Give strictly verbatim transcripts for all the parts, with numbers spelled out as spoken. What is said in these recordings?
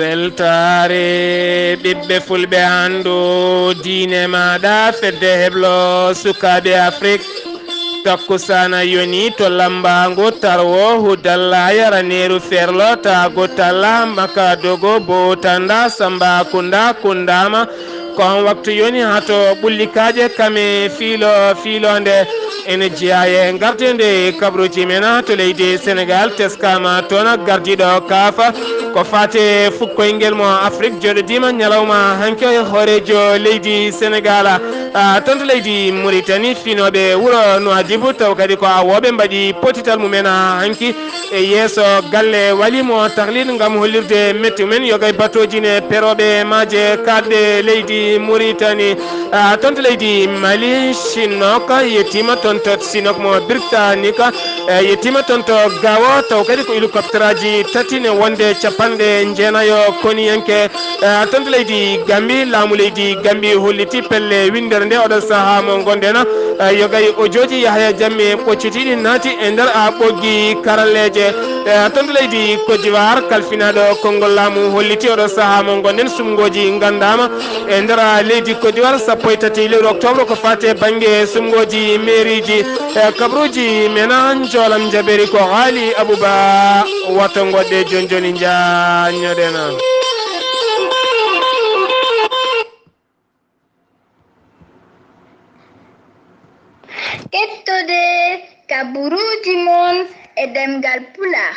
Weltaare ɓiɓɓe fulɓe, anndu diine maaɗa, fedde heblo sukaaɓe Afrik. Takkusaana yoni to Lammbaangu, Tarwo, Hudalla, Yaraneeru, Ferlo, Taagu, Talla, Makadogo, Bowtanda, Samba Kunda, Kundaama. Ko on waktu yoni haa to Ɓulli Kaaƴe, Kame, Fiilo, Fiilonde. Ene jeyaa e ngarteende kabruuji men to leydi Senegaal, teskaama toon gardiiɗo kaafa. Ko faate fukkoyngel mo Afrik jooɗodiima ñalawma hanki e hooreejo leydi Senegaal. Ah, toon to leydi Muritani, finooɓe wuro Nuwaadibu, taw kadi ko awooɓe mbaɗi potital mumen hanki e yeeso galle Wali mo Taklid ngam hollirde metti mumen. Yogay batooji ne perooɓe maaje kaaɗɗe leydi Muritani. Ah, toon to leydi Mali, Sinok yettiima toon to Sinok mo Biritanik, eh, yettiima toon to Gawo, taw kadi ko hélicoptèreuji tati ne wonde capanɗe jeenayo koniyanke. Eh, toon to leydi Gambi, laamu leydi Gambi holliti pelle winndere nde oɗo sahaa mo ngonɗen. Eh, yogay ojooji Yahaya Jammeh ɓoccitiiɗi naati e nder a ɓoggi karalleeje. Eh, toon to leydi Côte d'Ivoire, kalfinaaɗo konngol laamu holliti oɗo sahaa mo ngonɗen, sumngooji nganndaama e nder leydi Côte d'Ivoire, sappo e tati lewru octobre, ko faate bannge sumngooji mairieji. E kabruuji men, njoolam jabeeri ko Haali Abuba. Wata ngoɗɗe jooni jooni, njaññoɗen. Kettode kaburuuji mon e ɗemngal Pulaar,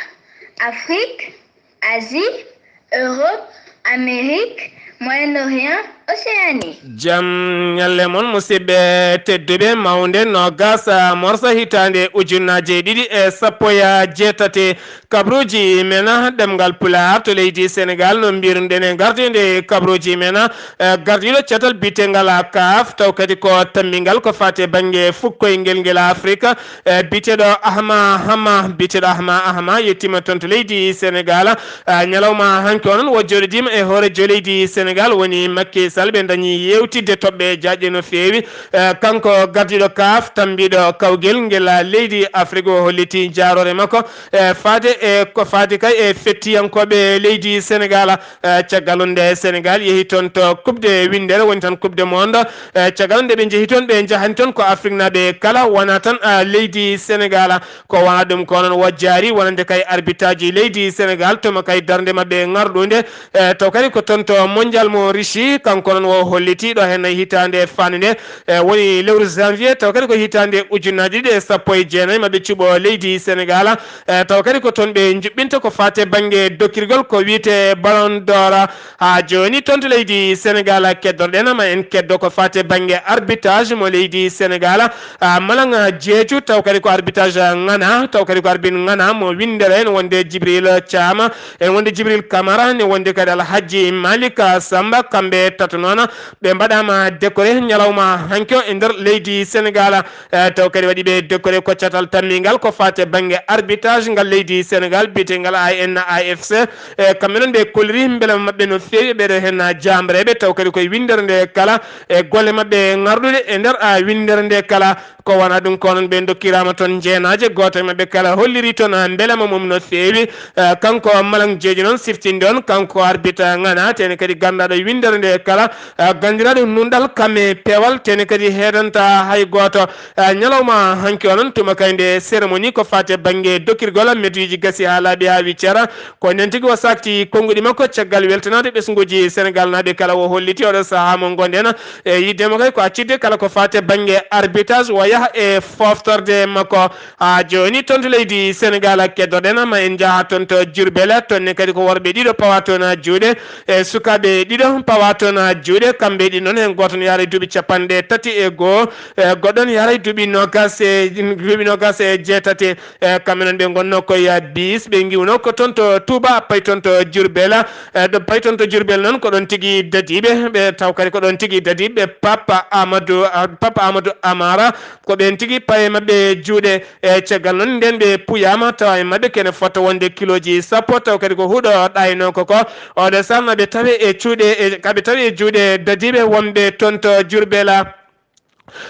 Afrik, Asie, Europe, Amérique, Moyen-Orient, Océanie. Jam ñalle mon, musidɓe tedduɓe, mawnde noogas morso hitaande ujunnaaje ɗiɗi e sappo e jeetati. Kabruuji men ɗemngal Pulaar to leydi Senegaal, no mbiruɗen e ngardiinde kabruuji men, eh, gardiiɗo catal biyetengal kaaf, taw kadi ko tammingal ko faate bannge fukkoyngel ngel Afrik, eh, biyeteeɗo Ahma Hama, biyeteeɗo Ahma Ahma yettiima toon to leydi Senegaal. Ah, ñalawma hanki o noon, o jooɗodiima e hooreejo leydi Senegaal, woni Macky Sall. Ɓe ndañi yeewtidde toɓɓe jaajɗe no feewi. Eh, kanko gardiiɗo kaaf, tammbiiɗo kawgel ngel leydi Afrik, o holliti jaaroore makko, eh, faade e ko faati kay e fettiyankooɓe leydi Senegaal. Eh, caggal ɗum nde Senegaal yehi toon to Coupe de winndere, woni tan Coupe de Monde. Eh, caggal ɗum nde ɓe njehi toon, ɓe njahani toon ko Afriknaaɓe kala, wonaa tan, ah, leydi Senegaal. Ko wonaa ɗum ko noon, o jaari wonande kay arbitrage leydi Senegaal, tuma kay darnde maɓɓe ŋarɗunde. Eh, taw kadi ko toon to Mondial mo Russie, kanko noon o holliti ɗo heen hitaande faande nde, eh, woni lewru janvier, taw kadi ko hitaande ujunnaaje ɗiɗi e sappo e jeenayi maɓe cuɓo leydi Senegaal. Eh, taw kadi ko toon ɓe njuɓɓinta ko faate bannge dokkirgol ko wiyetee Ballon d'Or. Haa jooni toon to leydi Senegaal, keddorɗen ma en keddo ko faate bannge arbitrage mo leydi Senegaal. Ah, Malang Jeeju, taw kadi ko arbitrage ŋana, taw kadi ko arbitre ŋana mo winndere, ene wonde Jibril Thiam, ene wonde Jibril Kamara, ene wonde kadi Alhaji Malik Samba, kamɓe tato noon ɓe mbaɗaama décoré ñalawma hanki o e nder leydi Senegaal. Eh, taw kadi waɗi ɓe décoré ko catal tammingal ko faate bannge arbitrage ngal leydi Senegaal, biyetengal A N A F C. Eh, kamɓe noon ɓe kolliri mbelema maɓɓe no feewi, ɓeɗo heen jaambareeɓe, taw kadi koye winndere nde kala, e golle maɓɓe ŋarɗuɗe e nder, ah, winndere nde kala. Ko wonaa ɗum ko noon, ɓe dokkiraama toon jeenaaje, gooto e maɓɓe kala holliri toon, ah, mbelema mum no feewi. Eh, kanko Malang Jeeju noon siftinde on, kanko arbitre ŋana, tene kadi ganndaaɗo winndere nde kala, ah, ganndiraaɗo nunɗal kam e peewal, tene kadi heedanta hay gooto. Ah, ñalawma hanki o noon, tuma kay nde cérémonie ko faate bannge dokkirgol mettuji gasi haa laaɓi haa wiccara. Ko nden tigi o sakti konnguɗi makko caggal weltanaade ɓesnguuji Senegaal naaɓe kala, o holliti oɗo sahaa mo ngonɗen e yiɗde mo kay ko accitde kala ko faate bannge arbitrage, o yaha e foftorde makko. Haa jooni toon to leydi Senegaal, keddorɗen ma en njaha toon to Diourbel, toon ne kadi ko worɓe ɗiɗo pawa toon juuɗe, e sukaaɓe ɗiɗo pawa toon juuɗe, kamɓe ɗiɗo noon heen gooto no yaara e duuɓi capanɗe tati e goo, e goɗɗo no yaara e duuɓi noogas e, duuɓi noogas e jeetati. E kamɓe noon ɓe ngonnoo koye bis, ɓe ngiwnoo ko toon to Touba, pay toon to Diourbel. E ɗo pay toon to Diourbel noon ko ɗoon tigi dadiiɓe, ɓe taw kadi ko ɗoon tigi dadiiɓe Papa Amadou, ah, Papa Amadou Amara, ko ɓeen tigi paye maɓɓe juuɗe. E caggal noon nden ɓe puyaama, tawa e maɓɓe kene fota wonde kilooji sappo, taw kadi ko huɗo ɗaynoo ko ko. Oɗo sahaa ɓe tawe e cuuɗe, e, ka ɓe tawi e juuɗe dadiiɓe wonɓe toon to Diourbel.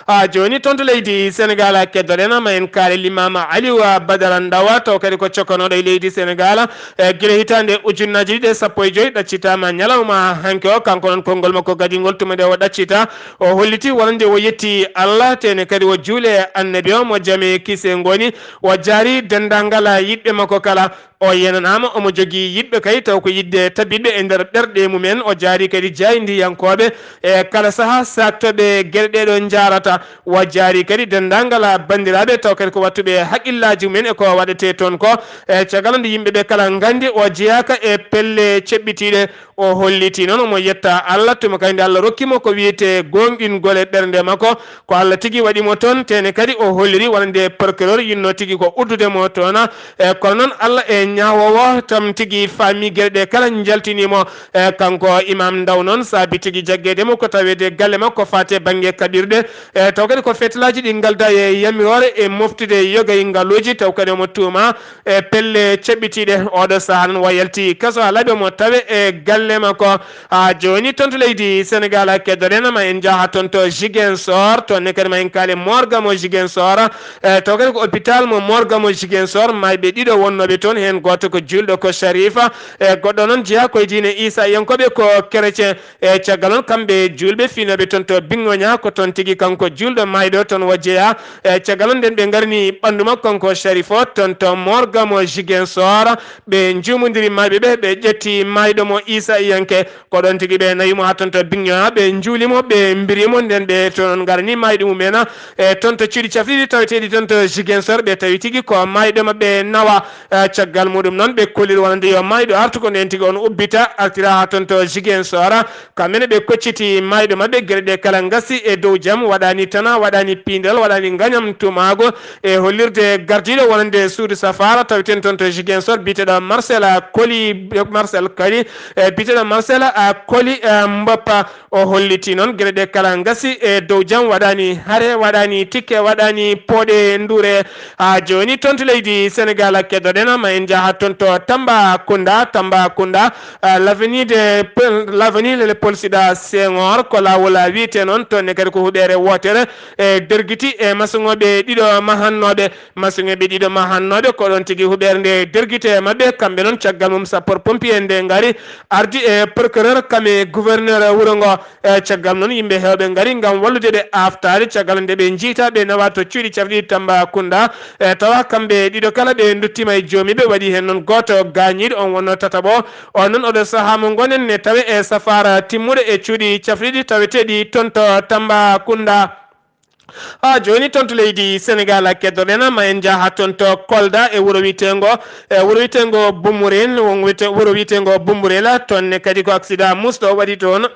A jooni toon to leydi Senegaal, keddoɗen ma en kaali Limaama Aliou Badara Ndaw, taw kadi ko cokkanooɗo e leydi Senegaal. E gila hitaande ujunnaaji ɗiɗi e sappo e joy ɗaccitaama ñalawma hanki o, kanko noon konngol makko gadingol tuma nde o ɗaccita, o holliti wonande o yetti Allah, tene kadi o juule annabi o mo jame kise ngoni, o jaari denndaangal yiɗɓe makko kala. O yenanaama omo jogii yiɗɓe kay taw ko yiɗde tabitɓe e nder ɓerɗe mumen. O jaari kadi jaayndiyankooɓe e kala sahaa saaktoɓe geɗe ɗee ɗo njaarata. O jaari kadi denndaangal banndiraaɓe taw kadi ko wattuɓe haqqillaaji mumen e ko waɗetee toon ko. E caggal nde yimɓe ɓe kala nganndi o jeyaaka e pelle ceɓɓitiiɗe. O holliti noon omo yetta Allah tuma kay nde Allah rokki mo ko wiyetee goonɗingol e ɓernde makko. Ko Allah tigi waɗi mo toon, tene kadi o holliri wonande procureur yinno tigi ko uddude mo toon. E kono noon Allah e ñaawoowo tam tigi faami geɗe ɗe kala njaltini mo. E kanko Imam Ndaw noon saabi tigi jaggeede mo ko taweede galle makko faate bannge kaɓirɗe. E taw kadi ko fetalaaji ɗi ngalda e yamiroore e moftude yogay ngaluuji, taw kadi omo tuuma e pelle ceɓɓitiiɗe. Oɗo sahaa noon o yalti kaso haa laaɓi omo tawe e galle makko. Haa jooni toon to leydi Senegaal, keddoɗen ma en njaha toon to Ziguinchor, toon ne kadi ma en kaali morgue mo Ziguinchor. E taw kadi ko hôpital mo morgue mo Ziguinchor, maayɓe ɗiɗo wonnooɓe toon, heen gooto ko juulɗo ko Sharifa, e goɗɗo noon jeyaa koye diine Iisayankooɓe ko chrétien. E caggal noon kamɓe juulɓe fiinooɓe toon to Biŋŋoña ko toon tigi kanko juulɗo maayɗo toon o jeyaa. E caggal noon nden ɓe ngarni ɓanndu makko kanko Sharif o toon to morgue mo Ziguinchor. Ɓe njuumondiri maayɓe ɓe, ɓe ƴetti maayɗo mo Iisayanke. Ko ɗoon tigi ɓe nawi mo haa toon to Biŋŋoña, ɓe njuuli mo, ɓe mbiri mo, nden ɓe toon ngarni maayɗo mumen. E toon to cuuɗi cafriɗi taweteeɗi toon to Ziguinchor, ɓe tawi tigi ko maayɗo maɓɓe nawa. E caggal muɗum noon ɓe kolliri wonande yo maayɗo artu ko nden tigi on ubbita, artira haa toon to Ziguinchor. Kamɓe ne ɓe kocciti maayɗo maɓɓe, geɗe ɗe kala ngasi e dow jam, waɗani tana, waɗani piindal, waɗani ngañam tumaago e hollirde gardiiɗo wonande suudu safaara taweten toon to Ziguinchor, biyeteeɗo Marcel Koli, Marcel Kali, e biyeteeɗo Marcel, a, Koli, e, Mboppa. O holliti noon geɗe ɗe kala ngasi e dow jam, waɗani hare, waɗani tikke, waɗani pooɗe ndure. Haa jooni toon to leydi Senegaal, keddoɗen ma en njaha toon to Tambacounda, Tambacounda, ah, l'avenue de, l'avenue Léopold Sédar Senghor, ko laawol, ah, wiyetee noon, toon ne kadi ko huɓeere wootere, e dergiti e masiŋooɓe ɗiɗo mahannooɓe, masiŋooɓe ɗiɗo mahannooɓe, ko ɗoon tigi huɓeere nde dergiti e maɓɓe, kamɓe noon caggal mum sapeur pompier nde ngari, ardi e procureur kam e gouverneur wuro ngo. E caggal noon, yimɓe heewɓe ngari ngam wallude ɓe aaftaade. Caggal nde ɓe njiyta, ɓe nawa to cuuɗi cafriɗi Tambacounda. E tawa kamɓe ɗiɗo kala ɓe nduttima e joomi ɓe, waɗi heen noon gooto gaañiiɗo, on wonno tataɓo. On noon oɗo sahaa mo ngonen ne tawe e safaara timmuɗo e cuuɗi cafriɗi taweteeɗi toon to Tambacounda. Haa jooni toon to leydi Senegaal, keddoɗen ma en njaha toon to Kolda e wuro wiyeteengo, e wuro wiyeteengo Bumburel, won wiyete-, wuro wiyeteengo Bumburel, toon ne kadi ko accident musɗo waɗi toon.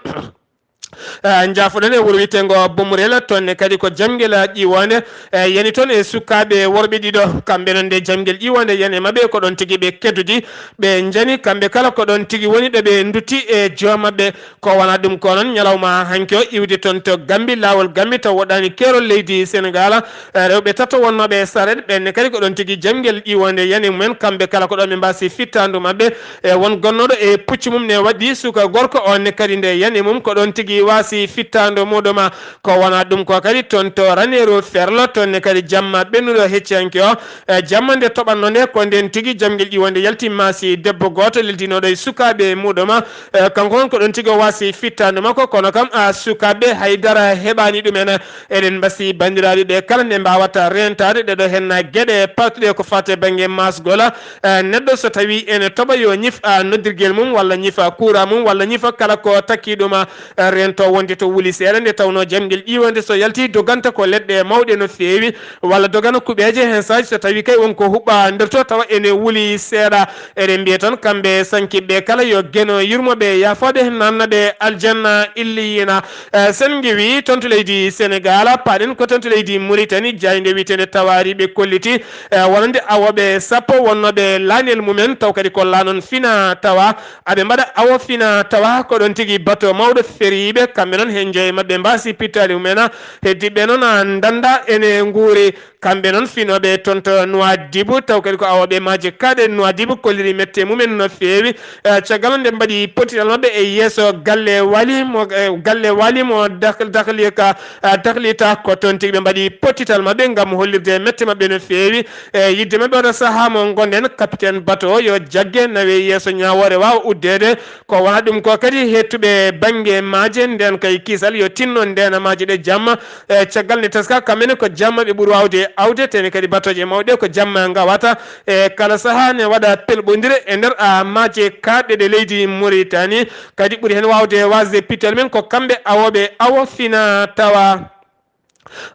Eh, njaafoɗen e wuro wiyeteengo Bumburel, toon ne kadi ko jamngel ƴiwoonde, eh, yani toon e sukaaɓe worɓe ɗiɗo. Kamɓe noon nde jamngel ƴiwoonde yani e maɓɓe ko ɗoon tigi ɓe keddodi, ɓe njani kamɓe kala ko ɗoon tigi woni ɗo ɓe ndutti e joom maɓɓe. Ko wonaa ɗum ko noon, ñalawma hanki o iwde toon to Gambi, laawol Gambi taw woɗɗaani keerol leydi Senegaal, eh, rewɓe tato wonnooɓe e saret, ɓenne kadi ko ɗoon tigi jamngel ƴiwoonde yani mumen, kamɓe kala ko ɗoon ɓe mbaasi fittaandu maɓɓe. E won gonnooɗo e puccu mum ne waɗi suka gorko on ne kadi nde yani mum ko ɗoon tigi waasi fittaandu muɗum. Ko wonaa ɗum ko kadi toon to Raneeru Ferlo, toon ne kadi jamma ɓennuɗo hecciyanke o, eh, jamma nde toɓatnoo nde ko ndeen tigi jamngel ƴiwoonde yalti maasi debbo gooto leltinooɗo e sukaaɓe muɗum. Eh, kanko on ko ɗoon tigi o waasi fittaandu makko, kono kam, ah, sukaaɓe hay dara heɓaani ɗumen. Eɗen mbasi banndiraaɓe ɓe kala nde mbaawata reentaade ɗe ɗo heen geɗe pawtuɗe ko faati e bannge maasgol. Eh, neɗɗo so tawii ene toɓa yo ñif, ah, noddirgel mum walla ñifa kuuraa mum walla ñifa kala ko takki ɗum, ah, reento wonde to wuli seeɗa nde tawnoo jamngel ƴiwoonde so yalti doganta ko leɗɗe mawɗe no feewi. Walla dogana kuɓeeje, heen saaji so tawii kay won ko huɓɓa nder to tawa ene wuli seeɗa. Eɗen mbiya tan kamɓe sankiɓe kala yo Geno yurmo ɓe, yaafo ɓe, naatna ɓe aljanna illiyina. Eh, sen ngiwi toon to leydi Senegaal, paaɗen ko toon to leydi Muritani, jaaynde wiyeteende Tawaari ɓe kolliti, eh, wonande awooɓe sappo wonnooɓe laanel mumen, taw kadi ko laanon fina tawa. Aɓe mbaɗa awo fina tawa ko ɗoon tigi bato mawɗo feriiɓe, kamɓe noon heen joyi maɓɓe mbaasi pittaali mumen, heddiiɓe noon ndannda ene nguuri. Kamɓe noon finooɓe toon to Nouadhibou, taw kadi ko awooɓe maaje kaaɗe Nouadhibou, kolliri mette mumen no feewi. Eh, caggal nde mbaɗi pottital maɓɓe e yeeso galle Waly mo, eh, galle Waly mo dak-, daklika, eh, daklita, ko toon tigi ɓe mbaɗi pottital maɓɓe ngam hollirde mette maɓɓe no feewi. Eh, yidde maɓɓe oɗo sahaa mo ngonɗen, capitaine bateau o yo jagge nawe yeeso ñaawoore waawa uddeede. Ko wonaa ɗum ko kadi heettuɓe bannge maaje, ndeen kay kisal yo tinno ndeena maaje ɗe jamma. E caggal nde teska kamɓe ne ko jamma ɓe ɓuri waawde awde, tene kadi batooje mawɗe ko jamma ngawata. E kala sahaa ne waɗa pelɓondire e nder a maaje kaaɗɗe ɗe leydi Mauritanie. Kadi ɓuri heen waawde wasde pitel men ko kamɓe awooɓe awo fina tawa.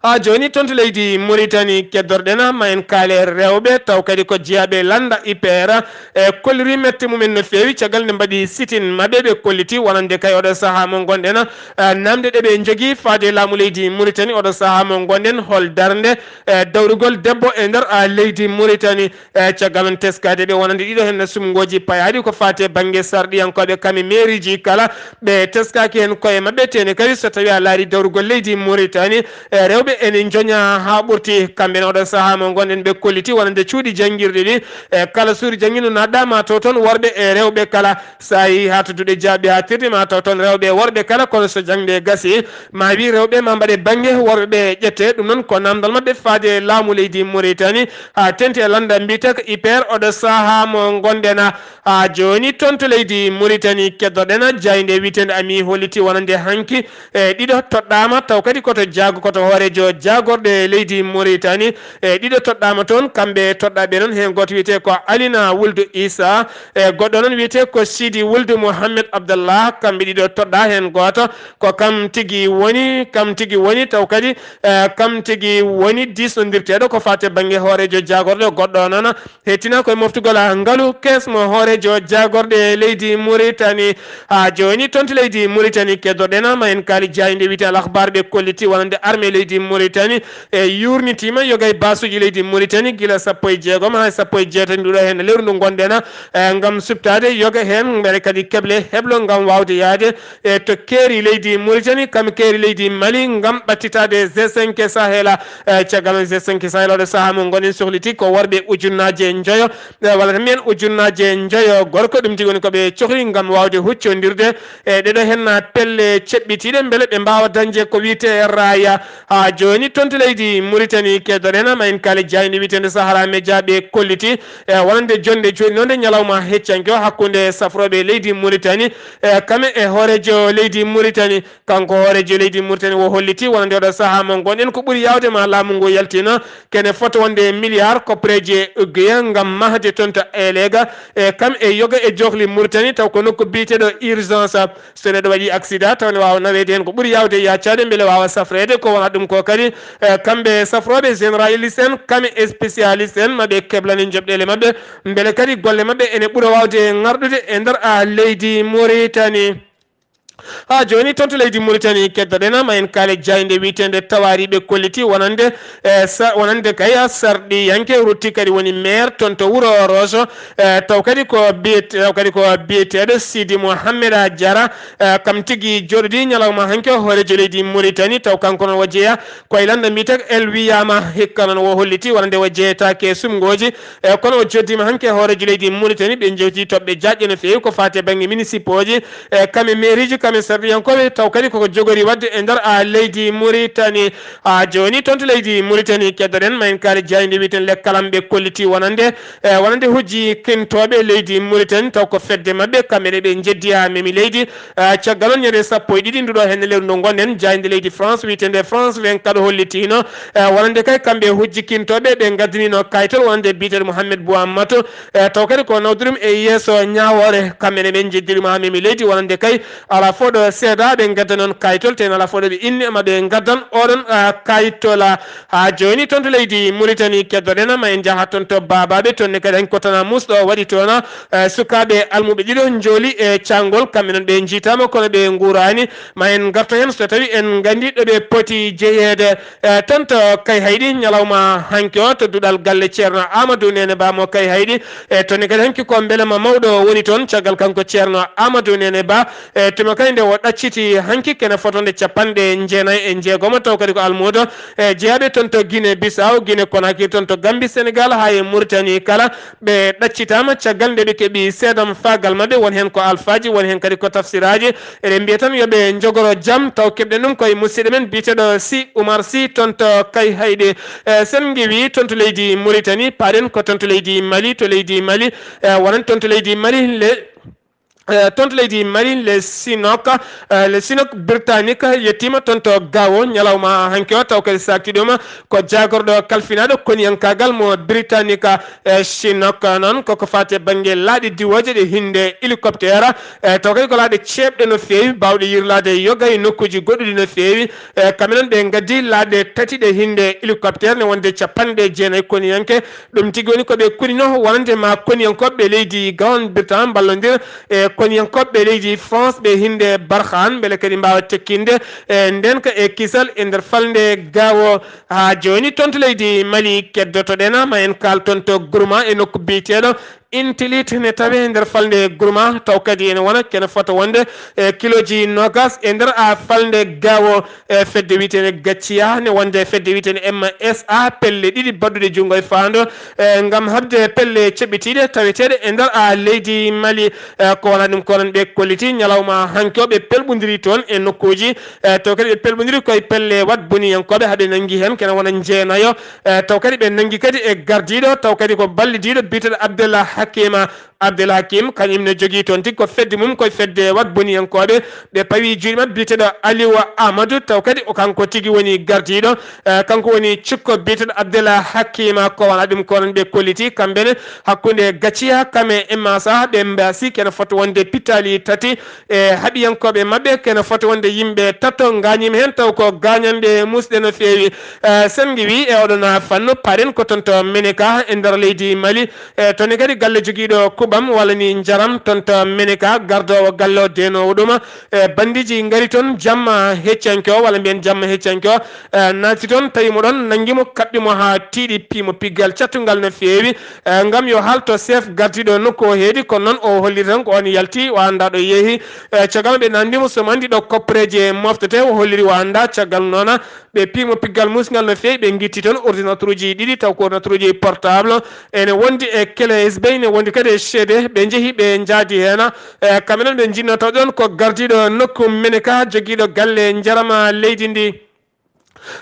Ha jooni toon to leydi Mauritanie keddorɗen ma en kaale rewɓe, taw kadi ko jeyaaɓe lannda I P R. E kolliri mette mumen no feewi caggal nde mbaɗi sitin maɓɓe, ɓe kolliti wonande kay oɗo sahaa mo ngonɗen, eh, namde ɗe ɓe njogii faade laamu leydi Mauritanie oɗo sahaa mo ngonɗen, hol darnde, eh, dawrugol debbo e nder, ah, leydi Mauritanie. E caggal on teskaade ɓe wonande ɗiɗo heen sumngooji payaaɗi ko faati e bannge sarɗiyankooɓe kam e meeriiji kala, ɓe teskaaki heen koye maɓɓe, tene kadi so tawii a laarii dawrugol leydi Mauritanie, e rewɓe ene njoñaa haa ɓurti. Kamɓe ne oɗo sahaa mo ngonɗen ɓe kolliti wonande cuuɗi janngirɗi ɗi, e kala suudu janngindu naatɗa ma taw toon worɓe e rewɓe kala. So a yehii haa to duɗe jaaɓi haa tirde ma taw toon rewɓe e worɓe kala, kono so jaŋde gasii ma wii rewɓe ma mbaɗe bannge worɓe ɓe ƴette. Ɗum noon ko naamndal maɓɓe faade e laamu leydi Mauritanie. Haa teeŋti e lannda mbiyetee ko I P R oɗo sahaa mo ngonɗen. Haa jooni toon to leydi Mauritanie keddorɗen jaaynde wiyeteende Ami holliti wonande hanki e ɗiɗo toɗɗaama, taw kadi koto jaago, koto hooreejo jaagorɗe leydi Mauritanie. E ɗiɗo toɗɗaama toon, kamɓe toɗɗaaɓe noon, heen gooto wiyetee ko Alina Wuldu Issa, e goɗɗo noon wiyetee ko Sidi Wuldu Mohammed Abdallah, kamɓe ɗiɗo toɗɗaa, heen gooto ko kam tigi woni, kam tigi woni, taw kadi, e, kam tigi woni diisnondirteeɗo ko faati e bannge hooreejo jaagorɗe, goɗɗo noon heɓtinaa ko e moftugol ngalu kees mo hooreejo jaagorɗe leydi Mauritanie. Haa jooni toon to leydi Mauritanie keddorɗen ma en kaali jaaynde wiyetee Al Akhbar, ɓe kolliti wonande armée leydi Mauritanie e yuurnitiima yoga e baasuuji leydi Mauritanie gila sappo e jeegom haa sappo e jeetati nduɗo heen lewru ndu ngonɗen, e, ngam suɓtaade yoga heen, mbele kadi keble heblo ngam waawde yahde e to keeri leydi Mauritanie, kam keeri leydi Mali ngam ɓattitaade G cinq Sahel. E, caggal on G cinq Sahel oɗo sahaa mo ngonɗen sohliti ko worɓe ujunnaaje njoyo, e, walla tan mbiyen ujunnaaje njoyo gorko, ɗum tigi woni ko ɓe cohli ngam waawde huccondirde e ɗeɗo heen pelle ceɓɓitiiɗe mbele ɓe mbaawa dañde ko wiyetee raaya. Haa jooni toon to leydi Mauritanie keddorɗen ma en kaali jaaynde wiyeteende Sahara Média, ɓe kolliti e wonande jonnde jooɗinoonde ñalawma heccanke o hakkunde safrooɓe leydi Mauritanie, e, kam e hooreejo leydi Mauritanie. Kanko hooreejo leydi Mauritanie o holliti wonande oɗo sahaa mo ngonɗen ko ɓuri yaawde ma laamu ngu yaltino kene fota wonde milliard koppareeji Guiya ngam mahde toon to Elega, e, kam e yoga e johli Mauritanie, taw ko nokku biyeteeɗo urgence. So neɗɗo waɗii accident taw ne waawa naweede heen ko ɓuri yaawde yaacaade mbele waawa safreede, ko wonaa ɗum ko kadi, e, kamɓe safrooɓe généraliste en, kam e spécialiste en, ma ɓe keblane njoɓɗeele maɓɓe, mbele kadi golle maɓɓe ene ɓura waawde ŋarɗude e nder, a, leydi Mauritanie. Haa jooni toon to leydi Mauritanie keddorɗen ma en kaali jaaynde wiyeteende Tawaari, ɓe kolliti wonande, e, sa-, wonande kay sarɗiyanke rutti kadi woni maire toon to Wuro Roso, e, taw kadi ko biyet-, taw kadi ko biyeteeɗo Sidi Mohamed Diarra, e, kam tigi jooɗodii ñalawma hanki o hooreejo leydi Mauritanie, taw kanko noon o jeyaa ko e lannda mbiyetee ko El Wiyama. Hikka noon o holliti wonande o jeyetaake e sumngooji, e, kono o joddiima hanki e hooreejo leydi Mauritanie, ɓe njewti toɓɓe jaajɗe no feewi ko faati e bannge municipaux ji, e, kam e mairieji, kam e sarɗiyankooɓe, taw kadi koko jogori waɗde e nder, a, leydi Mauritanie. Haa jooni toon to leydi Mauritanie keddorɗen ma en kaali jaaynde wiyeteende Le Kalam, ɓe kolliti wonande, e, wonande hujji kintooɓe leydi Mauritanie, taw ko fedde maɓɓe, kamɓe ne ɓe njeddi haa memi leydi. E, caggal on ñande sappo e ɗiɗi nduɗo heen lewru ndu ngonɗen, jaaynde leydi France wiyeteende France vingt-quatre hollitiino, e, wonande kay kamɓe hujji kintooɓe ɓe ngaddaniino kayitol wonande biyeteeɗo Mohamed Bouammatou, e, taw kadi ko nawde ɗum e yeeso ñaawoore. Kamɓe ne ɓe njeddi ɗum haa memi leydi wonande kay alaa fof ɗo seedaa ɓe ngaddan on kayitol, tee alaa fof ɗo ɓe inni ma ɓe ngaddan oɗon, a, kayitol. Haa jooni toon to leydi Mauritanie keddorɗen ma en njaha toon to Babaɓe, toon ne kadi hanki ko tana muusɗo waɗi toon, e, sukaaɓe almuɓe ɗiɗo njooli e caangol, kamɓe noon ɓe njiitaama kono ɓe nguuraani. Ma en ngarto heen so tawii en nganndii ɗo ɓe poti jeyeede. E, toon to Kayhayɗi ñalawma hanki o to duɗal galle Ceerno Amadou Nene Ba mo Kayhayɗi. E, toon ne kadi hanki ko mbelema mawɗo woni toon, caggal kanko Ceerno Amadou Nene Ba. E, tuma kay Nde o ɗacciti hanki kene fotonde capanɗe jeenayi e jeegomo, taw kadi ko almuudo e jeyaaɓe toon to Guinée Bissau, Guinée Conakry, toon to Gambie, Sénégal, haa e Mauritanie kala. Ɓe ɗaccitaama caggal nde ɓe keɓi seedam faagal maɓɓe, won heen ko alfaaji, won heen kadi ko tafsiraaji. Eɗen mbiya tan yo ɓe njogoro jam, taw keɓɗen ɗum koye musidɗo men biyeteeɗo Sy Oumar Sy toon to Kayhayɗi. E, sen ngiwi toon to leydi Mauritanie, paaɗen ko toon to leydi Mali, to leydi Mali, e, wonan toon to leydi Mali, le, e, toon to leydi Mali, le Sinok, e, le Sinok Britannique yettiima toon to Gao ñalawma hanki o, taw kadi saakti ɗum ko jaagorɗo kalfinaaɗo koniyankaagal mo Britannique, e, Sinok. Noon koko faati e bannge laaɗe diwooje ɗe hinnde hélicoptère, e, taw kadi ko laaɗe ceeɓɗe no feewi, baawɗe yirlaade yoga e nokkuuji goɗɗuɗi no feewi. E, kamɓe noon ɓe ngaddi laaɗe tati ɗe hinnde hélicoptère ne wonde capanɗe jeenayi koniyanke. Ɗum tigi woni ko ɓe kunino wonande ma koniyankooɓe leydi Grande Bretagne mballondir e koniyankooɓe leydi France ɓe hinnde Barkhane, mbele kadi mbaawa tekkinde, e, nden ka e kisal e nder falnde Gao. Haa jooni toon to leydi Mali keddotoɗen, ma en kaal toon to Gourma e nokku biyeteeɗo Intilit ne tawe nder falnde Gourma, taw kadi ene wona kene fota wonde, e, kilooji noogas e nder a falnde Gao, e, fedde wiyeteende Gacciya ne wonde fedde wiyeteende M S A pelle ɗiɗi baɗɗuɗe junngo e faando, e, ngam haɓde pelle ceɓɓitiiɗe taweteeɗe e nder a leydi Mali. E, ko wona ɗum ko onon ɓe kolliti ñalawma hanki o ɓe pelɓondiri toon e nokkuuji, e, taw kadi ɓe pelɓondiri koye pelle waɗ boniyankooɓe, haɓe nanngi heen kene wona jeenayo. E, taw kadi ɓe nanngi kadi e gardiiɗo, taw kadi ko ballidiiɗo biyeteeɗo Abdallah Hakima. Abdel Hakim, kañum ne jogii toon tigi ko fedde mum, koye fedde waɗ boniyankooɓe. Ɓe pawi juuɗe maɓɓe biyeteeɗo Aliou Amadou, taw kadi o kanko tigi woni gardiiɗo. E, kanko woni cikko biyeteeɗo Abdel Hakima, ko wona ɗum ko onon ɓe kolliti. Kamɓe ne, hakkunde Gaciya, Kame e Masa, ɓe mbaasi kene fota wonde pittaali tati. E, haɓiyankooɓe maɓɓe kene fota wonde yimɓe tato ngaañiima heen, taw ko gaañanɗe muusɗe no feewi. E, sen ngiwi e oɗon fannu, paaɗen ko toon to Meneka e nder leydi Mali. E, toon ne kadi galle jogiiɗo kuɓam walla ni njaram toon to Meneka, gardoowo galle o deenoowo ɗum. E, bandiiji ngari toon jamma heccanke o, walla mbiyen jamma heccanke o, e, naati toon, tawi mo ɗoon, nanngi mo, kaɓɓi mo haa tiiɗi, pii mo piggal cattungal no feewi, e, ngam yo haalto chef gardiiɗo nokku o heedi, kono noon o holliri tan ko oon yalti, o anndaa ɗo yehi. E, caggal ɓe nanndi mo, so mo anndi ɗo koppareeje moftete, o holliri o anndaa, caggal noon, ɓe pii mo piggal muusngal no feewi, ɓe ngitti toon ordinateur uji ɗiɗi, taw ko ordinateur uji portable, ene wondi e clé U S B, ene wondi kadi e C D, ɓe njehi, ɓe njaadi heen. E, kamɓe noon ɓe njinnoo taw ɗoon ko gardiiɗo nokku Meneka, jogiiɗo galle njarama leydi ndi.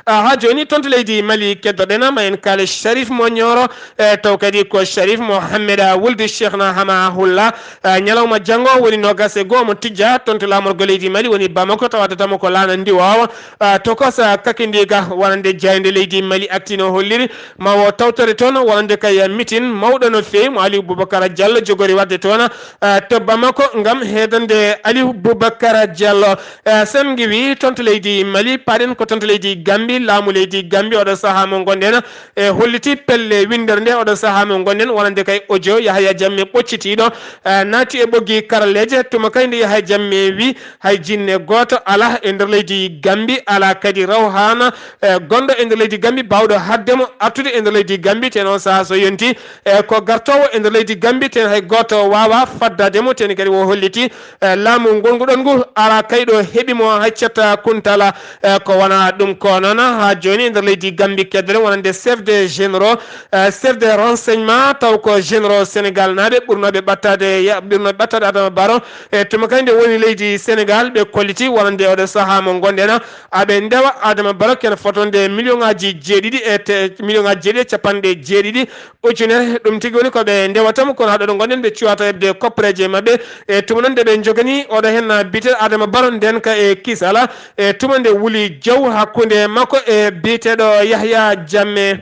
A, haa jooni toon to leydi Mali keddoɗen, ma en kaale Sharif mo Nioro, e, taw kadi ko Sharif Mohammed Wuldi Cheikhna Hama Hulla. E, ñalawma janngo woni noogas e goo mo tijja toon to laamorgo leydi Mali woni Bamako, taw addata mo ko laana ndiwoowa. A, tokosa kakindiga wonande jaaynde leydi Mali Actu no holliri ma o tawtore toon wonande kay mitin mawɗo no feewi mo Aliou Boubacar Diallo jogori waɗde toon, a, to Bamako ngam heedande Aliou Boubacar Diallo. E, sen ngiwi toon to leydi Mali, paaɗen ko toon to leydi Gambi, laamu leydi Gambi oɗo sahaa mo ngonɗen, e, holliti pelle winndere nde oɗo sahaa mo ngonɗen, wonande kay audio Yahaya Jammeh ɓoccitiiɗo, e, naati e ɓoggi karalleeje, tuma kay nde Yahaya Jammeh wi hay jinne gooto alaa e nder leydi Gambi, alaa kadi rawhaana, e, gonɗo e nder leydi Gambi baawɗo haɗde mo artude e nder leydi Gambi, te noon sahaa so yonti, e, ko gartoowo e nder leydi Gambi, te hay gooto waawaa faddaade mo, te ne kadi o holliti, e, laamu ngolnguɗon ngu, alaa kay ɗo heɓi mo haccat kuntala, e, ko wona ɗum ko noon. Haa jooni e nder leydi Gambi keddoɗen wonande chef des généraux, e, chef des renseignements, taw ko généraux Sénégal naaɓe ɓurnooɓe ɓattaade, ya-, ɓurnooɓe ɓattaade Adama Barrow, e, tuma kay nde woni leydi Sénégal, ɓe kolliti wonande oɗo sahaa mo ngonɗen, aɓe ndewa Adama Barrow kene fotonde million ŋaaji jeeɗiɗi e te-, million ŋaaji jeeɗiɗi e capanɗe jeeɗiɗi ujunere. Ɗum tigi woni ko ɓe ndewata mo, kono haa ɗo ɗo ngonɗen ɓe cuwata heɓde koppareeje maɓɓe. E tuma noon nde ɓe njogani oɗo heen biyeteeɗo Adama Barrow nden ka e kisala, e tuma nde wuli jaw hakkunde makko e biyeteeɗo Yahya Jammeh.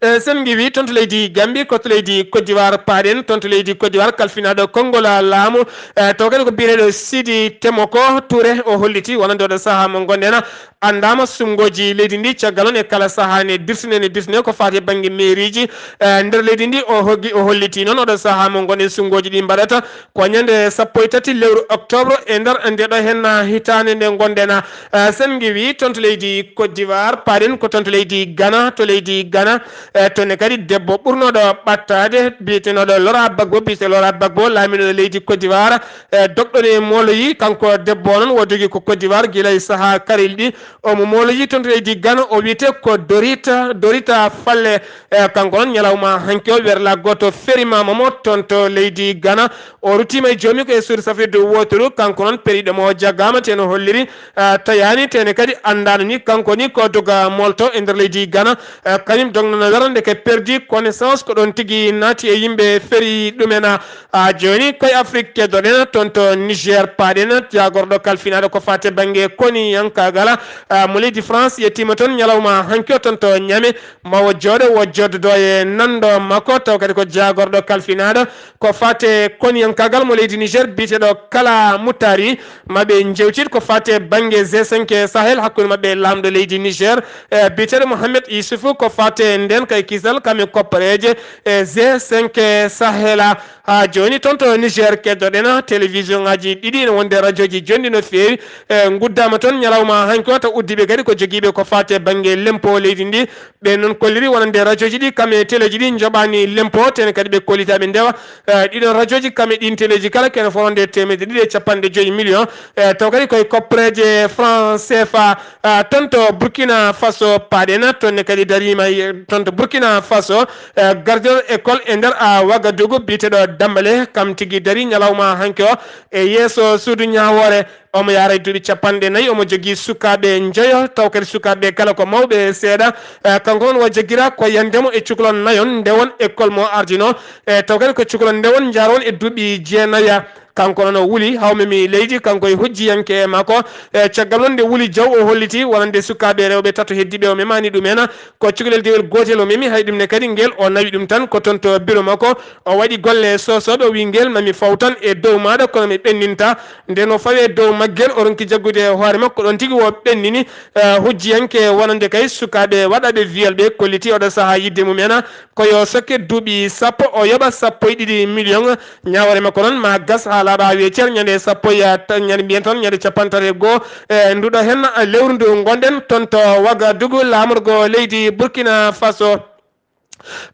E, sen ngiwi toon to leydi Gambi, ko to leydi Côte d'Ivoire paaɗen, toon to leydi Côte d'Ivoire kalfinaaɗo konngol laamu, e, taw kadi ko biyeteeɗo Sidi Temoko Touré, o holliti wonande oɗo sahaa mo ngonɗen, anndaama suɓngooji leydi ndi, caggal noon e kala sahaa ne dirtine, ne dirtine ko faati e bannge mairieji, e, nder leydi ndi, o hoggi, o holliti noon oɗo sahaa mo ngonɗen suɓngooji ɗi mbaɗata ko ñande sappo e tati lewru octobre e nder nde ɗo heen hitaande nde ngonɗen. E, sen ngiwi toon to leydi Côte d'Ivoire, paaɗen ko toon to leydi Ghana, to leydi Ghana, E toon ne kadi debbo ɓurnooɗo ɓattaade, biyetenooɗo Laurent Gbagbo, biyetee Laurent Gbagbo, laamino leydi Côte d'Ivoire, e dogɗoni mooloyi. Kanko debbo o noon, o dogi ko Côte d'Ivoire gila e sahaa karelɗi. Omo mooloyi toon to leydi Ghana, o wiyetee ko Dorita, Dorita Falle. E kanko noon, ñalawma hanki o, werla gooto ferimaama mo toon to leydi Ghana. O ruttiima e joomi ko e suudu safirdu wootoru. Kanko noon, periiɗo mo o jaggaama, te no holliri, e tayaani, te ne kadi anndaano ni kanko ni ko doga moolto e nder leydi Ghana. E kañum dognono werande ke perdi connaissance, ko ɗoon tigi naati e yimɓe feri ɗumen. A, jooni koye Afrique keddoɗen, toon to Niger paaɗen, jaagorɗo kalfinaaɗo ko faati bannge koniyankaagal, a, mo leydi France, yettiima toon ñalawma hanki o toon to Niamey, ma o jooɗo, o joddo e nanndo makko, taw kadi ko jaagorɗo kalfinaaɗo ko faati koniyankaagal mo leydi Niger, biyeteeɗo Kala Moutari. Ma ɓe njeewtid ko faati bannge G cinq Sahel hakkunde maɓɓe e laamɗo leydi Niger, e biyeteeɗo Mohamed Youssouf, ko faati ndeen kay kisal kam e koppareeje e G cinq Sahel. Haa jooni toon to Niger keddoɗen, télévision ngaaji ɗiɗi ene wonde rajooji jonɗi no feewi, e nguddaama toon ñalawma hanki o, taw uddiiɓe kadi ko jogiiɓe ko faati bannge lempo leydi ndi. Ɓeen noon kolliri wonande rajooji ɗi kam e teleeji ɗi njoɓaani lempo, te ne kadi ɓe kollita ɓe ndewa, e ɗiɗon rajooji kam e ɗiin teleeji kala ko ene fotande teemedde ɗiɗi e capanɗe joyi million, e taw kadi koye koppareeje franc C F A. A, toon to Burkina Faso paaɗen, toon ne kadi dariima, e, toon to Burkina Faso, e, gardiɗo école e nder, a, Ouagadougou, biyeteeɗo Dambale, kam tigi darii ñalawma hanki o e yeeso suudu ñaawoore. Omo yaara e duuɓi capanɗe nayi, omo jogii sukaaɓe njoyo, taw kadi sukaaɓe kala ko mawɓe seeɗa. E, kanko noon o jaggira ko yande mo e cukalon nayon ndewon école mo ardino, e taw kadi ko cukalon ndewon njaarowon e duuɓi jeenaya. Kanko noon o wuli haa o memi leydi, kanko e hujjiyanke makko. E caggal noon nde wuli jaw, o holliti wonande sukaaɓe rewɓe tato heddiiɓe o memaani ɗumen. Ko cukalel dewel gootel o memi, hay ɗum ne kadi ngel o nawi ɗum tan ko toon to biro makko. O waɗi golle sosooɓe, o wiyi ngel mami faw tan e dow maaɗa, kono mi ɓenninta. Nden o fawi e dow maggel, o ronki jaggude hoore makko, ɗoon tigi o ɓennini. E, hujjiyanke wonande kay sukaaɓe waɗaaɓe viol ɓe kolliti oɗo sahaa yidde mum en ko yo sokke duuɓi sappo, o yoɓa sappo e ɗiɗi million. Ñaawoore makko noon ma gas haa laaɓa haa weecer ñande sappo e ta-, ñande mbiyen tan ñande capanɗe tati e goo, e nduɗo heen lewru ndu ngonɗen toon to Ouagadougou, laamorgo leydi Burkina Faso.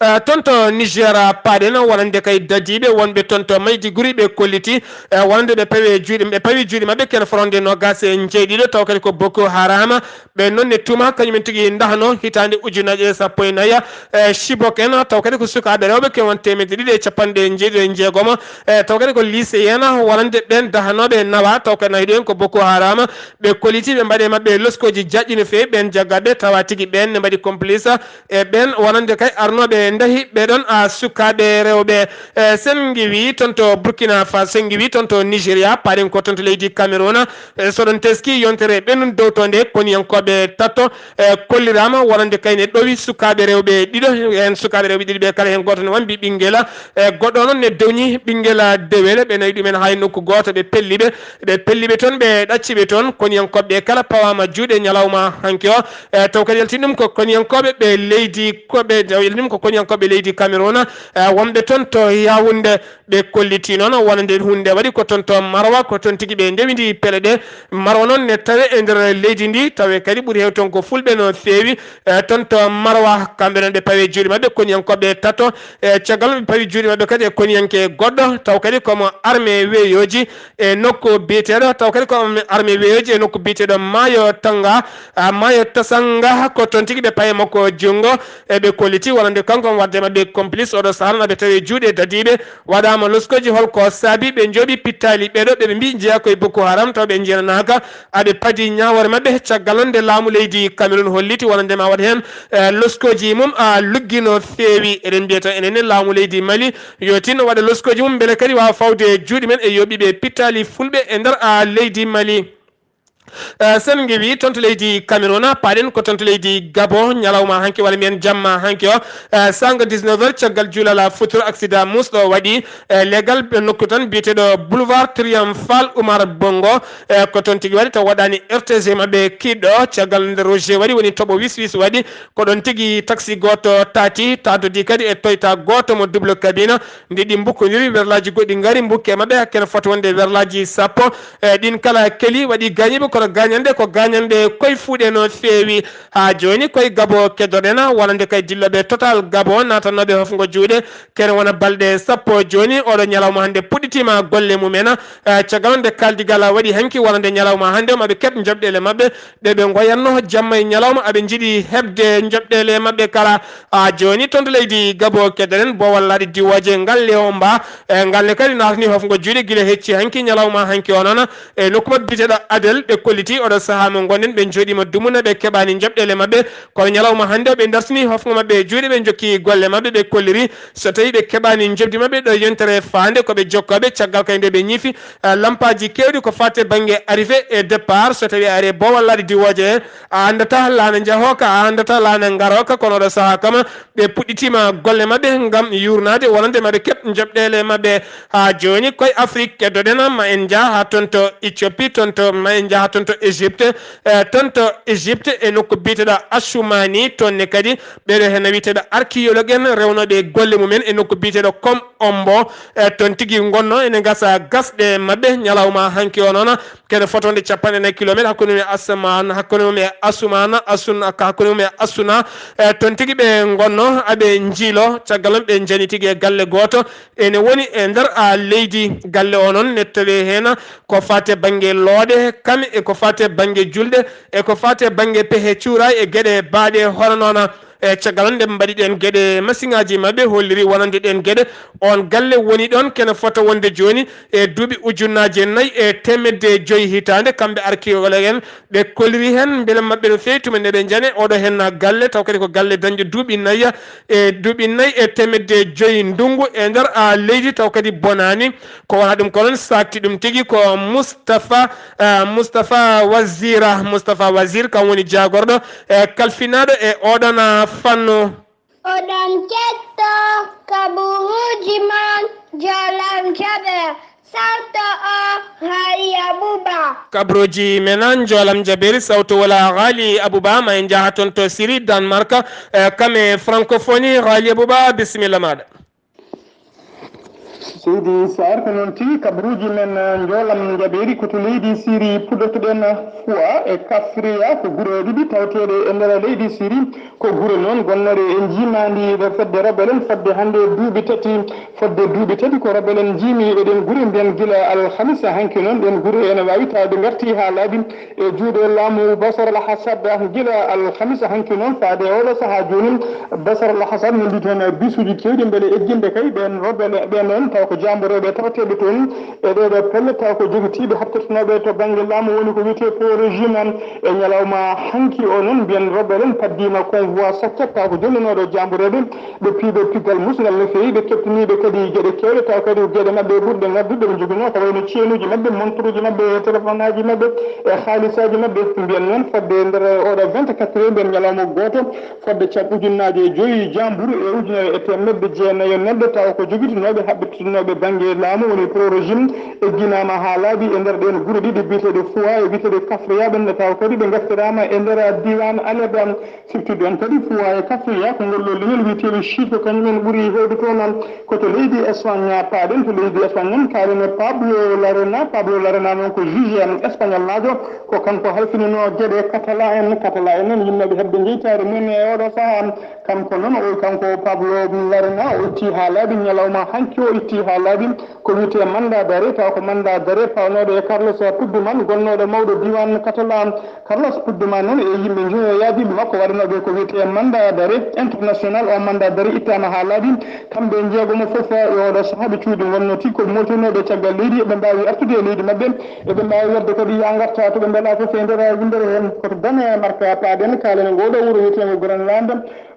E, toon to Niger paaɗen, wonande kay dadiiɓe wonɓe toon to Maiduguri ɓe kolliti, e, wonande ɓe pawi juuɗe, ɓe pawi juuɗe maɓɓe kene fotande noogaas e njeeɗiɗo, taw kadi ko Boko Haram. Ɓe noon ne tuuma kañumen tigi ndahno hitaande ujunnaje ɗiɗi e sappo e nayi, e, Chibok en, taw kadi ko sukaaɓe rewɓe ke won teemedde ɗiɗi e capanɗe njeeɗiɗo e njeegomo, e, taw kadi ko lycée en, wonande ɓeen dahnooɓe nawa, taw kadi nayi ɗo en ko Boko Haram. Ɓe kolliti ɓe mbaɗi e maɓɓe loskooji jaajɗi no feewi, ɓeen jaggaɓe tawa tigi ɓeen ne mbaɗi complice e ɓeen wonande kay arnooɓe ndahi ɓee ɗoon, a, sukaaɓe rewɓe. E, sen ngiwi toon to Burkina Faso, sen ngiwi toon to Nigeria, paaɗen ko toon to leydi Cameroun. E, so ɗon teski yontere ɓe nun dowto nde, koniyankooɓe tato, e, kolliraama wonande kay ne ɗowi sukaaɓe rewɓe ɗiɗo, heen sukaaɓe rewɓe ɗiɗo ɓe kala heen gooto ne wambi ɓinngela. E, goɗɗo noon ne dewñi ɓinngela dewele, ɓe nawi ɗumen haa e nokku gooto, ɓe pelli ɓe, ɓe pelli ɓe toon, ɓe ɗacci ɓe toon, koniyankooɓe ɓe kala pawaama juuɗe ñalawma hanki o. E, taw kadi yalti ɗum ko koniyankooɓe ɓe leydi, ko ɓe, taw yalti ɗum ko koniyankooɓe leydi Cameroun, e, wonɓe toon to Yaoundé. Ɓe kolliti noon wonande huunde waɗi ko toon to Maroua, ko toon tigi ɓe ndewindi pele ɗe. Maroua noon ne tawe e nder leydi ndi, tawe kadi ɓuri heew toon ko fulɓe no feewi. E, toon to Maroua, kamɓe noon ɓe pawi juuɗe maɓɓe koniyankooɓe tato. E, caggal ɓe pawi juuɗe maɓɓe kadi e koniyanke goɗɗo, taw kadi komo armée weyoji e nokku biyeteeɗo, taw kadi ko armée weyoji e nokku biyeteeɗo Maayo Tanga, a, Maayo Tasanga, ko toon tigi ɓe pawi makko junngo. E, ɓe kolliti wonande kanko on wadde maɓɓe complice oɗo sahaa noon aɓe tawi juuɗe dadiiɓe. Waɗaama loskooji, holko saabi ɓe njooɓi pittaali ɓeeɗo ɓe ɓe mbii njeyaa koye Boko Haram, taw ɓe njenanaaka. Aɓe padi ñaawoore maɓɓe caggal noon nde laamu leydi Cameroun holliti wonande ma waɗ heen, e, loskooji mum, a, luggi no feewi. Eɗen mbiya tan enen ne laamu leydi Mali yo tin waɗa loskooji mum mbele kadi waawa fawde juuɗe men e yooɓiiɓe pittaali fulɓe e nder, a, leydi Mali. E, sen ngiwi toon to leydi Cameroun, paaɗen ko toon to leydi Gabon, ñalawma hanki walla mbiyen jamma hanki o, e, sanga dix-neuf heures, caggal juulal futuro, accident muusɗo waɗi, e, leegal ɓe nokku tan biyeteeɗo Boulevard Triomphal Oumar Bongo, e, ko toon tigi waɗi taw waɗaani R T G maɓɓe kiiɗɗo, caggal nde Roger waɗi woni toɓo wis wis waɗi, ko ɗoon tigi taxi gooto taati, taadodii kadi e toyta gooto mo double cabine, nde ɗi mbukkodiri, werlaaji goɗɗi ngari, mbukki e maɓɓe, hakke no foti wonde werlaaji sappo. E, ɗin kala keli waɗi gaañiiɓe, kono gañanɗe ko gañanɗe koye fuuɗe no feewi. Haa jooni koye Gabo keddoɗen, wonande kay dillooɓe Total Gabo naatanooɓe hofngo juuɗe, kene wona balɗe sappo jooni. Oɗo ñalawma hannde puɗɗitiima golle mumen. Eh, caggal nde kaaldigal waɗi hanki wonande ñalawma hannde, o maɓe keɓ njoɓɗeele maɓɓe ɗe ɓe ngoyanno jamma e ñalawma, aɓe njiɗi heɓde njoɓɗeele maɓɓe kala. A jooni toon to leydi Gabo keddoɗen, boowal laaɗe diwooje ngalle o mba, e ngalle kadi naatani hofngo juuɗe gila hecci hanki ñalawma hanki o noon. E nokku maɓɓe biyeteeɗo Adel, ɓe kolliti oɗo sahaa mo ngonɗen, ɓe njooɗiima dumuna, ɓe keɓaani njoɓɗeele maɓɓe. Kono ñalawma hannde o, ɓe dartini hofngo maɓɓe e juuɗe, ɓe njokki golle maɓɓe, ɓe kolliri so tawi ɓe keɓaani njoɓdi maɓɓe ɗo yontere faande ko ɓe jokkooɓe, caggal kay nde ɓe ñiifi, eh, lampaaji keewɗi ko faati e bannge arrivée e départ, so tawi a ari e boowal laaɗe diwooje he, a anndataa laana njahooka, a anndataa laana ngarooka, kono oɗo sahaa kam, ɓe puɗɗitiima golle maɓɓe ngam yuurnaade wonande maɓe keɓ njoɓɗeele maɓɓe. Haa jooni koye Afrik keddoɗen, ma en njah haa toon to Éthiopie, toon to, ma en njah haa toon to Égypte, eh, toon to Égypte e nokku biyeteeɗo Assoumani, toon ne kadi ɓeeɗo heen wiyeteeɓe archéologue en rewnooɓe golle mumen e nokku biyeteeɗo Kom Ombo, eh, toon tigi ngonno ene ngasa gasɗe maɓɓe ñalawma hanki o noon. Kene fotonde capanɗe nayi kilometre hakkunde mum e Assoumani, hakkunde mum e Assoumani, Assouna, hakkunde mum e Assouna. Eh, toon tigi ɓe ngonno, aɓe njiilo, caggal noon ɓe njani tigi e galle gooto. Ene woni e nder, a, leydi. Galle o noon nettali heen ko faati e bannge looɗe, kam e ko faati e bannge julde, e ko faati e bannge pehe cuuraay e geɗe baaɗe hono noon. E caggal nde mbaɗi ɗeen geɗe, masiŋaaji maɓɓe holliri wonande ɗeen geɗe, oon galle woni ɗoon kene fota wonde jooni e duuɓi ujunnaaje nayi e teemedde joyi hitaande. Kamɓe archéologue en, ɓe kolliri heen mbele maɓɓe no feewi tuma nde ɓe njane oɗo heen galle, taw kadi ko galle dañɗo duuɓi nayi e duuɓi nayi e teemedde joyi ndunngu e nder, a, leydi, taw kadi bonaani. Ko wona ɗum ko noon saakti ɗum tigi ko Moustapha, a, Moustapha Wazira, Moustapha Wazir kam woni jaagorɗo, e, kalfinaaɗo e oɗon, a, fannu. Oɗon ketto kaburuuji mon, Jolam Jaber, sawto o, Ghali Abouba. Kaburuuji men, Jolam Jaber, sawto wala Ghali Abouba, ma en njaha toon to Siri, Danemark, eh, kam e francophonie, Ghali Abouba, bisimilla maaɗa. Seydi Sarr, ko noon tigi, kabaruuji men, eh, Njoolam Njabeeri, ko to leydi Siri puɗɗotoɗen, Fuwa e Kafriya, ko gure ɗiɗi tawteeɗe e nder leydi Siri. Ko gure noon gonnooɗe e njiimaandi nder fedde rebelen fodde hannde duuɓi tati. Fodde duuɓi tati ko rebelen njiimi e ɗeen gure, mbiyen gila alhamisa hanki noon. Ɗeen gure ene waawi taawde ngarti haa laabi e juuɗe laamu Basar al Asad gila alhamisa hanki noon. Faade e oɗo sahaa jooni, Basar al Asad ne mbiyi toon bisuuji keewɗi mbele egginde kay ɓeen rebele ɓeen noon, taw ko jaamborooɓe tawteeɓe toon e ɗeeɗo pelle, taw ko jogitiiɓe haptirtanooɓe to bannge laamu, woni ko wiyetee pro-régime. E ñalawma hanki o noon, mbiyen rebelen paddiima convoi saccat, taw ko jonnunooɗo jaamborooɓe. Ɓe piiɓe piggal musngal no feewi, ɓe keɓtiniiɓe kadi geɗe keewɗe, taw kadi ko geɗe maɓɓe ɓurɗe ngaddude ɓe njoginoo, ko wayno ceenuuji maɓɓe, monturuuji maɓɓe, telefonaaji maɓɓe, e haalisaaji maɓɓe. Mbiyen noon, fodde nder oɗo vingt-quatre heures, mbiyen ñalawma gooto, fodde caab ujunnaaje e joyi jaamburu e ujunere e teemedde jeenayo neɗɗo, taw ko jogitinooɓe, haɓɓitinooɓe bannge laamu, woni pro-régime, egginaama haa laabi e nder ɗeen gure ɗiɗi biyeteeɗe Fuwa e biyeteeɗe Kafriya, ɓeen ne taw kadi ɓe ngaftiraama e nder diiwaan Aleba. Siftude on kadi, Fuwa e Kafriya ko ngol ɗoo leñol wiyeteeɗo Chiite, ko kañum en ɓuri heewde toon. Ko to leydi Espagne paaɗen, to leydi Espagne noon kaalen e Pablo Larena. Pablo Larena noon ko juge en espagnolnaajo, ko kanko halfininoo geɗe Katala en. Katala en noon yinnooɓe heɓde jeytaare mumen e oɗo sahaa. Kanko noon, o, kanko Pablo Larena, o itti haa laabi ñalawma hanki, o itti haa laabi ko wiyetee mandat d'arrêt, taw ko mandat d'arrêt pawnooɗo e Carlos Puigdemont, gonnooɗo mawɗo diiwaan Catalan. Carlos Puigdemont noon e yimɓe njoyo yaadiiɓe makko waɗanooɓe ko wiyetee mandat d'arrêt international. O mandat d'arrêt ittaama haa laabi. Kamɓe njeegomo fof e oɗo sahaa ɓe cuuɗi ngonnoo tigi ko moltinooɓe caggal leydi, eɓe mbaawi artude e leydi maɓɓe, eɓe mbaawi waɗde kadi yaa ngarta to ɓe mbelaa fof e nder winndere heen. Ko to Danemark paaɗen, kaalen e ngoo ɗoo wuro wiyeteengo Groenland.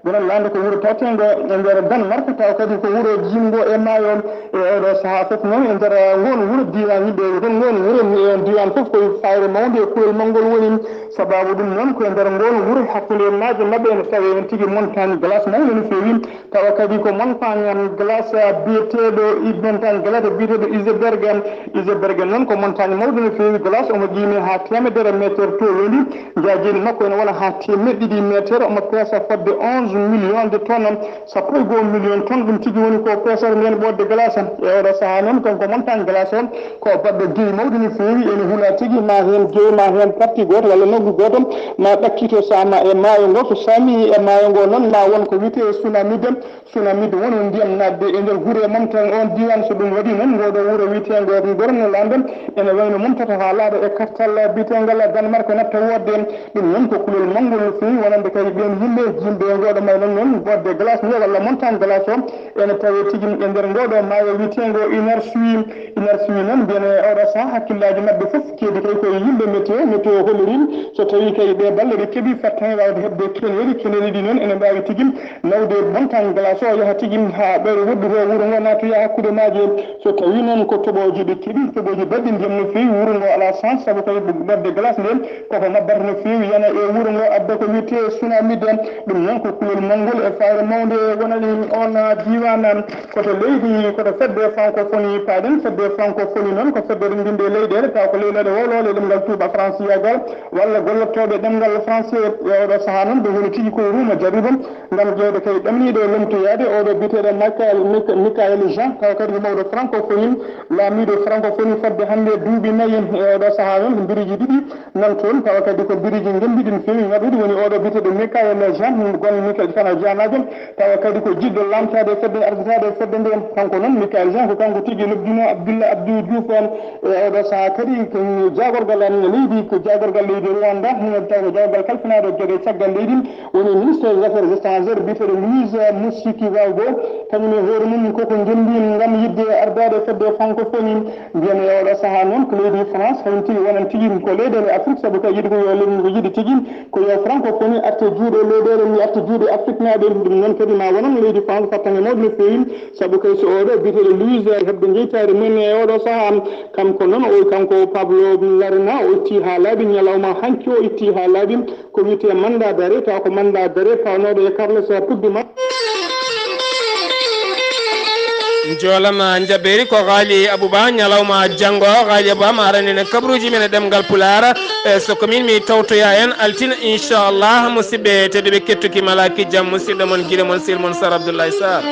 Groenland ko wuro tawteengo e nder Danemark, taw kadi ko wuro jiimngo e maayo. E oɗo sahaa fof noon, e nder ngoon wuro diiwaan yimɓe, e ngoon wuro, e oon diiwaan fof ko fayre mawnde e kuwel mawngol woni. Sababu ɗum noon ko e nder ngoon wuro hakkunde maaje maɓɓe ene tawee heen tigi montagne glace mawɗo no feewi, tawa kadi ko montagne glace biyeteeɗo, montagne glace biyeteeɗo Iseberg. Iseberg noon ko montagne mawɗo no feewi, glace omo qiimee haa teemedere meter too wendi, njaajeendi makko ene wona haa teemeɗɗe ɗiɗi meter, omo peesa fodde onze millions de tonnes, sappo e go'o million tonnes, ɗum tigi woni ko peesata ndeen ɓoodde glace. E oɗo sahaa noon kanko montagne glace o, ko baɗɗo jeyi mawɗo no feewi, ene hula tigi, ma heen jeyi, ma heen parti gooto walla nokku gooto, ma ɗakkito sama e maayo ngo. So sami e maayo ngo noon, ma won ko wiyetee tsunami de, tsunami de woni ndiyam naatde e nder gure mum tan oon diiwaan. So ɗum waɗii noon, ngoo ɗoo wuro wiyeteengo Gornoland ene wayno mum tata haa laaɗa e kartal biyeteengal Danemark natta woodde. Ɗum noon ko kulol mawngol no feewi, wonande kadi ɓeen yimɓe jiimɓe e ngoo ɗoo maayo noon, ɓoodde glace nde walla montagne glace o, ene tawee tigi e nder ngoo ɗoo maayo wiyeteengo Inner Suuy. Inner Suuy noon, mbiyen e oɗo sahaa hakkillaaji maɓɓe fof keedi kay ko e yimɓe météo. Météo hollirii so tawii kay ɗee balle ɗe keɓii fottaa waawde heɓde keneeli. Keneeli ɗi noon ene mbaawi tigi nawde montagne glace o, yaha tigi haa ɓeyɗo woɗɗude wuro ngo naatoya hakkunde maaje. So tawii noon ko toɓooji ɓe keɓii, toɓooji baɗɗi ndiyam no feewi, wuro ngo alaa chance, sabu kay ɓoodde glace nde koko mabbata no feewi, yana e wuro ngo, adda ko wiyetee tsunami de. Ɗum noon ko kulol mawngol e fayre mawnde wonani oon diiwaan. Koto leydi, koto fedde francophonie paaɗen. Fedde francophonie noon ko fedde renndinde leyɗeele, tawa ko leyɗeele wowloole ɗemngal tuuba, franciyaagal, walla gollotooɓe ɗemngal français. E oɗo sahaa noon, ɓe ngoni tigi koye ruuma jarribo ngam ƴeewde kay ɗamniiɗo lomtoyaade, oɗo biyeteeɗo Michael, Mich-, Michael Jean, tawa kadi ko mawɗo francophonie, laamiiɗo francophonie fodde hannde duuɓi nayi. E oɗo sahaa noon, ko biriiji ɗiɗi nan toon, tawa kadi ko biriiji ngemmbiɗi no feewi, ngaɗuɗi, woni oɗo biyeteeɗo Michael Jean, gonɗo Michael Jean Dianajo, tawa kadi ko jiɗɗo laamtaade fedde, arditaade fedde nde. Kanko noon, Michael Jean, ko kanko tigi nodduno Abdoulaye Abdou Diouf, e oɗo sahaa kadi ko jaagorgal leydi, ko jaagorgal leydi Rwanda, tawa ko jaagorgal kalfinaaɗo geɗe caggal leydi, woni ministre des affaires étrangères biyeteeɗo Louise Mushikiwabo, kañum e hoore mum koko ngenndi ngam yiɗde ardaade fedde francophonie. Mbiyen e oɗo sahaa noon ko leydi France, kañum tigi wonan tigi ko leyɗeele Afrique, sabu ko yiɗi ko yo leydi, ko yiɗi tigi ko yo francophonie arte juuɗe leyɗeele, ni arte juuɗe afriknaaɓe. Ɗum noon kadi ma wonan leydi France fartaŋŋe mawɗo no feewi, sabu kay so oɗo biyeteeɗo Louise heɓde jeytaare mum e oɗo sahaa, kanko noon o, kanko Pablo Larena, o itti haa laaɓi ñalawma hanki, o itti haa laaɓi ko wiyetee mandat d'arrêt, tawa ko mandat d'arrêt pawnooɗo e Carlos Puigdemont. Njoolama njaɓeeri ko Ghali Abouba, ñalawma janngo Ghali Abouba ma arani en kabruuji men e ɗemngal Pulaar. E so ko min mi tawtoya en altine, inchallah, musidɓe tedduɓe kettuki malaki jam, musidɗo mon, giɗo mon, sir mon, Sar Abdoulaye Sarr.